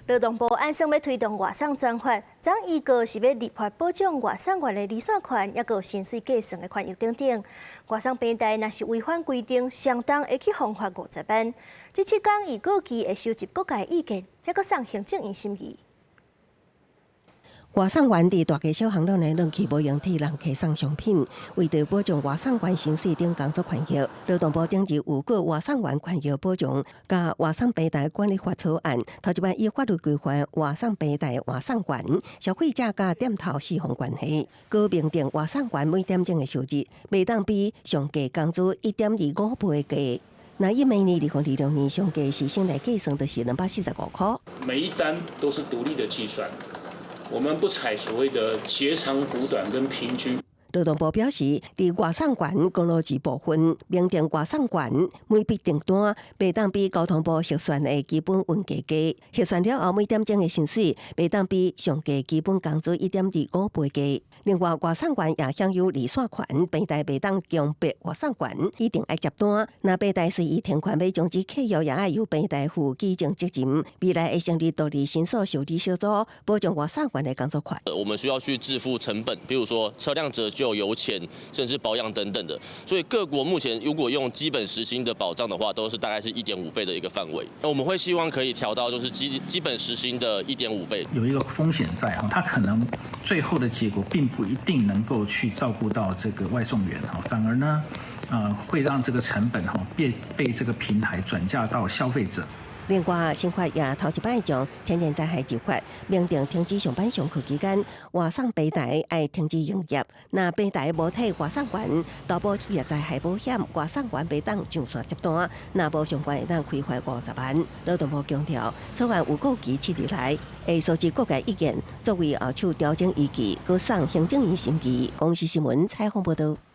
勞動部按算欲推動外送專法，昨預告是欲立法保障外送員的離線權，抑閣有薪水計算的權益等等。外送平台若是違反規定，相當會去予罰50萬。這七工預告期會收集各界意見，才閣送行政院審議。外送員佇大街小巷攏會亂去，無閒替人客送商品。為著保障外送員薪水等工作權益，勞動部頂日預告外送員權益保障佮外送平台管理法草案，頭一擺以法律規範外送平台外送員、消費者佮店頭四方關係，閣明定外送員每點鐘的收入，袂當比上低工資1.25倍低。若以明年2026年上低時薪來計算，就是245塊。每一單都是獨立的計算。我們不採所謂的截長補短跟平均。勞動部表示，佇外送員工勞資部分，明定外送員每筆訂單袂當比交通部核算的基本運價低，核算了後每點鐘的薪水袂當比上低基本工資1.25倍低。另外，外送員也享有離線權，平台袂當強迫外送員一定愛接單。若平台隨意停權欲終止契約，也愛由平台負舉證責任。未來會成立獨立申訴受理小組，保障外送員的工作權。我們需要去自負成本，比如說車輛折舊、油錢，甚至保養等等的。所以各國目前如果用基本時薪的保障的話，都是大概是1.5倍的一個範圍。那我們會希望可以調到就是基本時薪的一點五倍。有一個風險在哈，它可能最後的結果並不一定能夠去照顧到這個外送員哈，反而呢，會讓這個成本哈被這個平台轉嫁到消費者。另外，新法也頭一擺將天然災害入法，明定停止上班上課期間，外送平台愛停止營業。若平台無替外送員投保職業災害保險，外送員袂當上線接單。若無上懸會當開罰50萬。勞動部強調，草案預告期七日內會收集各界意見，作為後手調整依據，閣送行政院審議。公視新聞採訪報導。